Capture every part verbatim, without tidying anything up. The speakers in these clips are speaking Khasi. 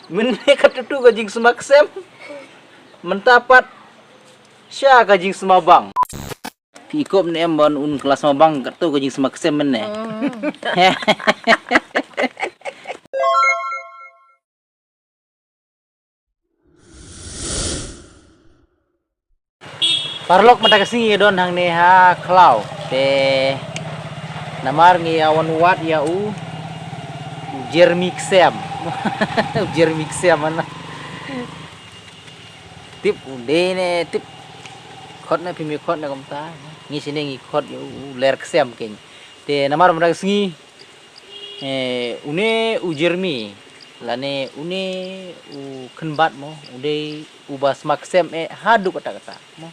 Mynne katto ka jingsma ksem. Mynta pat sha ka jingsma bang. Phi ïohi ne em ban un klas ma bang katto ka jingsma ksem mynne. Paralok, mynta ka sngi ngi don hangne ha khlaw te namar ngi ïa wan wad ïa u, u Jeremy ksem. U Jeremy ksem ana. Tip u dei ne tip. Khot ne phi mi khot ne kumta. Ngi shane ngi khot ïa u ler ksem keiñ. Te namar mynta ka sngi, eh, une u Jeremy lane une u Kynbat mo, u dei uba sma ksem eh haduh katta katta mo.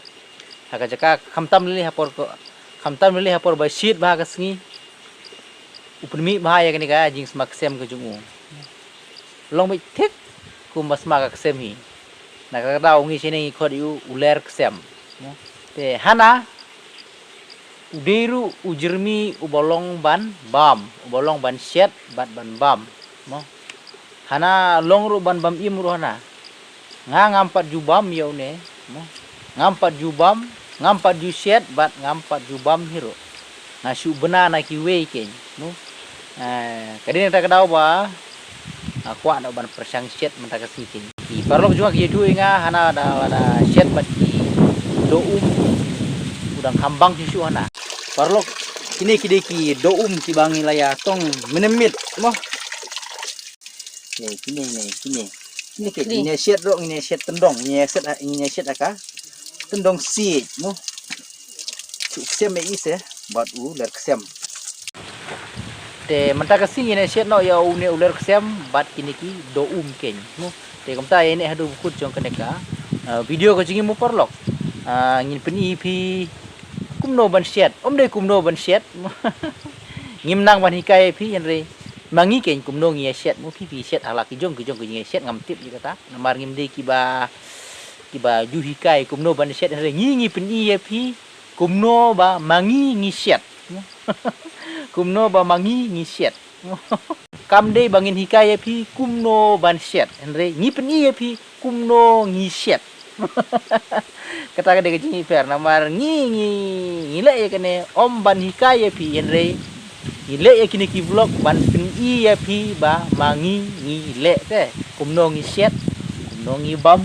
Ha ka jaka khamtam lili ha por ko, khamtam lili ha por ba shit ba ha ka sngi. U pynmih bha ïa kane ka jingsma ksem ka jong u. Long beit thik kumba sma ka ksem hi. Na kata ka daw ngi shane ngi khot ïa u u ler ksem. Te hana u dei ruh u Jeremy uba long ban bam, uba long ban shet bad ban bam. Mo. Hana long ruh ban bam im ruh hana. Nga ngam pat ju bam ïa une, mo. Ngam pat ju bam, ngam pat ju shet bad ngam pat ju bam hi ruh. Nga shu bna na kiwei keiñ, mo. Eh, ka dei na kata ka daw ba nga kwah noh ban pyrshang shet mynta ka sngi keiñ. Ki paralok jong nga ki ïathuh ïa nga hana da, da shet bad ki doh um u dang kham bang shuh shuh hana. Paralok, kine ki dei ki doh um kiba ngi la ïa tong mynmiet, mo. Kine, kine, kine, kine. Kine, kine, kine. Ngin ïa shet ruh, ngin ïa shet tyndong, ngin ïa shet, ngin ïa shet ha ka tyndong siej, mo. Shu ksem ïa i se bad u ler ksem. Te mynta ka sngi ngin ïa shet noh ïa une u ler ksem bad kine ki doh um keiñ, mo. Te kumta ïa ine haduh ba kut jong kane ka, ah, video ka jong ngi mo paralok. Ah, ngin pyni ïa phi kumno ban shet. Ym dei kumno ban shet. Ngim nang ban hikai ïa phi hynrei ma ngi keiñ kumno ngi ïa shet mo, phi phi shet ha la ki jong ki jong ki jong ngi shet ngam tip ïa kata. Namar ngim dei kiba, kiba ju hikai kumno ban shet hynrei ngi ngi pyni ïa phi kumno ba ma ngi ngi shet. Kumno ba ma ngi ngi shet. Kam dei ba ngin hikai ïa phi kumno ban shet hynrei ngi pyni ïa phi kumno ngi shet. Kata ka dei ka jingïapher namar ngi ngi ngi leh ïa kane ym ban hikai ïa phi hynrei ngi leh ïa kine ki vlog ban pyni ïa phi ba ma ngi ngi leh te kumno ngi shet, kumno ngi bam,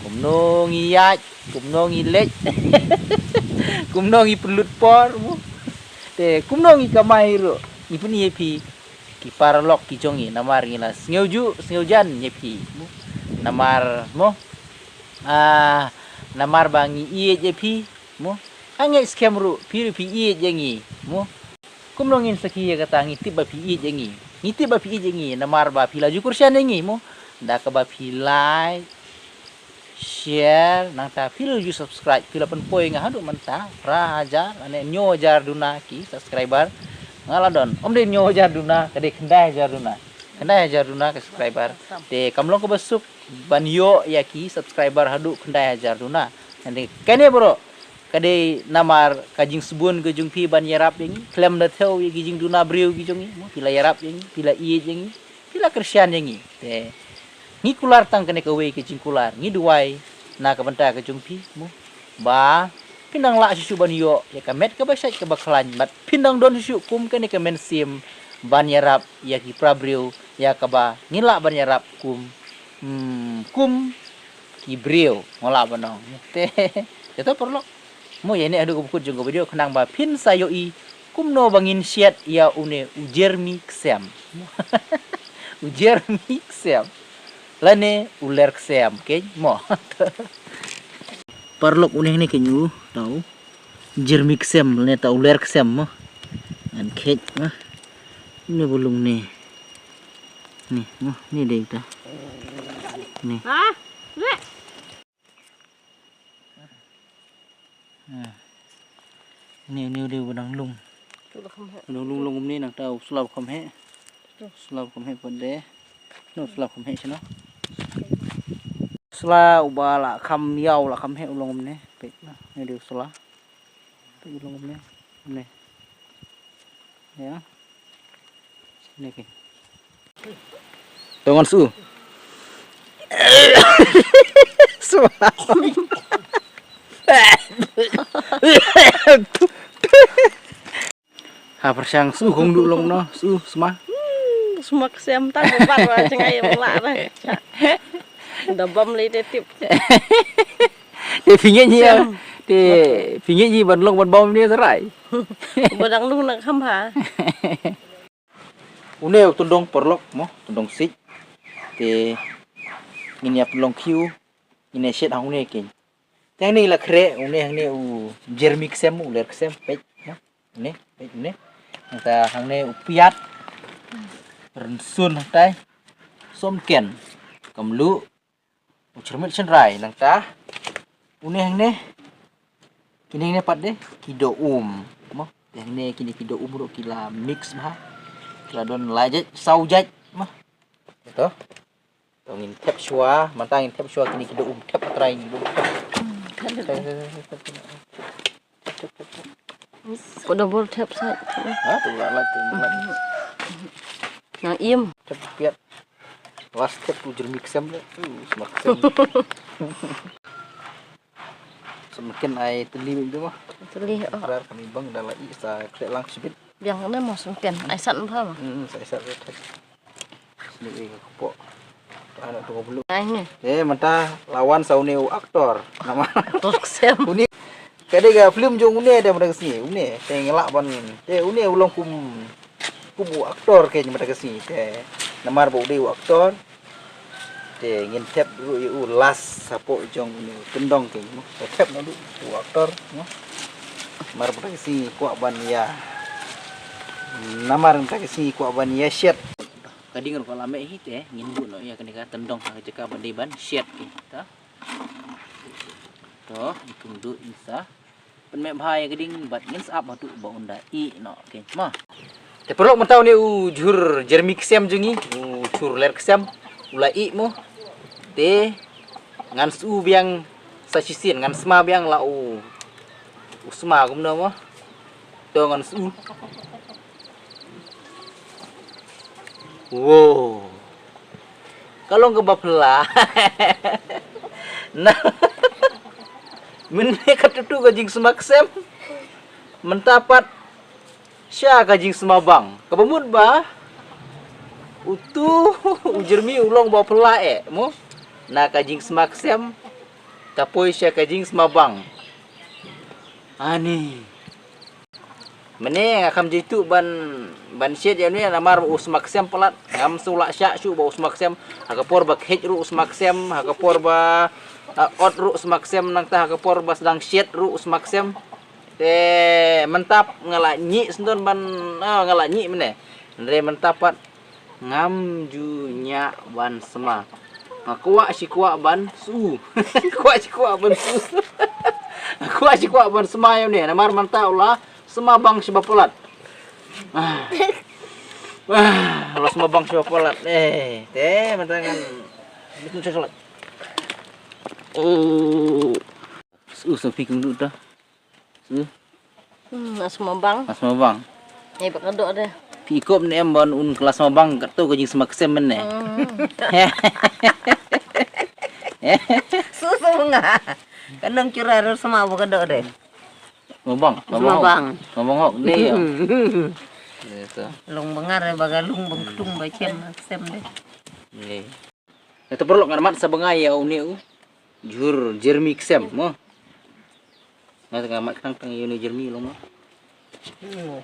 kumno ngi ïaid, kumno ngi leit, kumno ngi pynlut por mo. Te kumno ngi kamai ruh ngi pyni ïa phi ki paralok ki jong ngi namar ngi la sngewjuh sngewjan ïa phi mo. Namar mo, ah, namar ba ngi ïeit ïa phi mo. Hangne skhem ruh phi ruh phi ïeit ïa ngi mo. Kumno ngin sakhi ïa kata, ngi tip ba phi ïeit ïa ngi. Ngi tip ba phi ïeit ïa ngi namar ba phi la ju kyrshan ïa ngi mo. Da kaba phi like, share, nangta phi la ju subscribe, phi la pynpoi nga haduh mynta phra hajar lane hynñiew hajar duna ki subscriber. Nga la don, ym dei hynñiew hajar duna, ka dei khyndai hajar duna. Khyndai hajar duna ki subscriber. Te kam long kaba suk ban ïoh ïa ki subscriber haduh khyndai hajar duna. Hynrei kane baroh ka dei namar ka jingsbun ka jong phi ban ïarap ïa ngi. Khlem da thew ïa ki jingduna briew ki jong ngi mo, phi la ïarap ïa ngi, phi la ïeit ïa ngi, phi la kyrshan ïa ngi. Te ngi kular tang kane kawei ka jingkular, ngi duwai na ka bynta ka jong phi mo, ba phin nang lah shuh shuh ban ïoh ïa ka met kaba shait kaba khlaiñ bad phin nang don shuh shuh kum kane ka mynsiem ban ïarap ïa ki para briew ïa kaba ngi lah ban ïarap kum, hmm, kum ki briew, nga lah ban ong. Te, te to paralok. Mo ïa ine haduh kaba kut jong ka video khnang ba phin sa ïohi kumno ba ngin shet ïa une u Jeremy ksem. U Jeremy ksem. Lane u ler ksem keiñ mo. Paralok, une ne keiñ u tau Jeremy ksem lane tau ler ksem mo. Ngan khet mo. Une bulung ne. Ni mo, ni dei ta. Ni. Ha? Leh. Ha. Ni, ni dei ba dang lung. Tu la kham heh. Dang lung long kumne nangta u sla ba kham heh. Tu. Sla ba kham heh pat de. No sla ba kham heh shano. Sla uba la kham ïaw la kham heh u long kumne. Peit na, ni dei u sla. Peit u long kumne. Kumne. Ïa. Ni ki. To ngan su. Su. Ha pyrshang su kong du long no, su sma. Hmm, sma ksem ta ko bat wa jngai ym lah re. Da bam le te tip. Te phi ngeit hi. Te phi ngeit hi ban long ban bam ne sarai. Ba dang lung na kham ha. Une u tyndong paralok mo, tyndong sik. Te ngin ïa pynlong khiew, ngin ïa shet hangne kein. Te hangne la khreh, une hangne u jermi ksem, u ler ksem, peit, mo. Une, peit une. Nangta hangne u piat, rynsun hangtai, somken, kamlu, u chyrmit shynrai nangta. Une hangne. Kine hangne pat de ki doh um. Mo. Te hangne kine ki doh um ruh ki la mix bha. Ki la don lai jait, saw jait. Mo. To. To ngin thep shuwa, mynta ngin thep shuwa kine ki doh um, thep trai ni doh um. Ko double thep sa. Ha, tu la la tu la. Nang im. Thep piat. Last thep tu jermi ksem le. Uh, sma ksem. Semakin ai teli tu mah. Teli, oh. Rar kami bang dah lai sa kre lang sibit. Biang ne mo semakin ai sat bha mo. Hmm, sa sat. Sini ka kepok. Anak tu bulu. Ai ni. Eh, mynta lawan sa une u aktor. Nama? Aktor ksem. Une. Ka dei ka film jong une te mynta ka sngi. Une te ngi lah ban. Te une u long kum, kum u aktor kein mynta ka sngi. Te namar ba u dei u aktor. Te ngin thep ruh ïa u last hapoh jong une u tyndong kein mo. Te thep noh u aktor mo. Namar mynta ka sngi kwah ban ïa. Namar mynta ka sngi kwah ban ïa shet. Ka ding ruh ka la meh hi te ngin buh noh ïa kane ka tyndong ha ka jaka ban dei ban shet ki ta. To, ngin kum duh ngin sa pynmeh bha ïa ka ding bad ngin sa ap haduh ba un da ih noh ki ma. Te paralok mynta une u jhur jermi ksem jong ngi, u jhur ler ksem u la ih mo. Te ngan shu biang sa shisien, ngan sma biang la u, u sma kumno mo. To ngan shu. Wow. Ka long kaba phylla. Na. Mynne ka tutu ka jingsma ksem. Mynta pat sha ka jingsma bang. Kaba mut ba utu u jermi u long ba phylla eh mo. Na ka jingsma ksem. Ka poi sha ka jingsma bang. Ani. Mynne nga kham jituh ban, ban shet ïa une namar u sma ksem palat. Ngam shu lah shah shuh ba u sma ksem. Ha ka por ba khej ruh u sma ksem, ha ka por ba, ah, ot ruh u sma ksem nangta ha ka por ba sdang shet ruh u sma ksem. Te mynta nga la nyih sendon ban, ah, nga la nyih mynne. Hynrei mynta pat ngam ju ñiah ban sma. Nga kwah shi kwah ban su. Kwah shi kwah ban su. Kwah shi kwah ban sma ïa une namar mynta u la sma bang shi ba palat. Ah. Ah, u la sma bang shi ba palat. Eh, te mynta ngan. Bitu sa salat. Oh. Su sa phi kung du ta. Hmm. Hmm, as mabang. As mabang. Eh, bak dok deh. Phi kop ne em ban un kelas mabang kat tu ka jingsma ksem ne. Hmm. Susu nga. Kanang kira ro sama bak dok deh. Mabang, mabang. Mabang. Mabang hok deh ya. Hmm. Yes, sir. Long bengar ya baga long bengtung bacem ksem deh. Ni. Nga te paralok ngan mat sa bnga ïa une u jhur jermi ksem mo. Nga te nga mat tang tang ïa une jermi long mo. Hmm.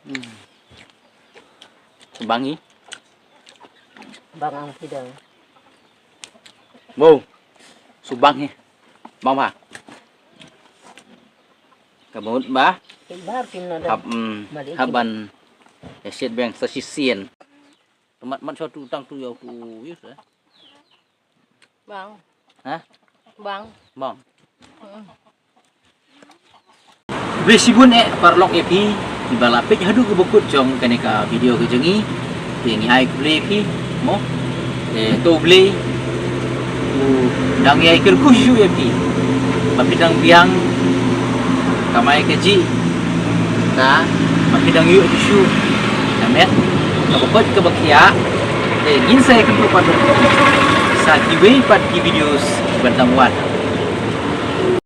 Hmm. Bang hi. Bang ang pidang. Wow. Su bang hi. Bang ba. Ka mut ba. Hap, mm, hap ban. Ya shit bang sa shisien. Mat, mat sha tu tang tu ïa tu use eh. Bang. Ha? Bang. Bang. Hmm. Khublei shibun eh paralok ïa phi kiba la peit haduh kaba kut jong kane ka video ka jong ngi. Te ngi ai khublei ïa phi mo. Te to Blei u dang ïai kyrkhu shuh ïa phi. Ba phi dang biang kamai kajih. Ta Ma ki dang ïoh tissue, namet kaba koit kaba khiah. Te ngin sa ïakynduh pat sa kiwei pat ki videos ban dang wan.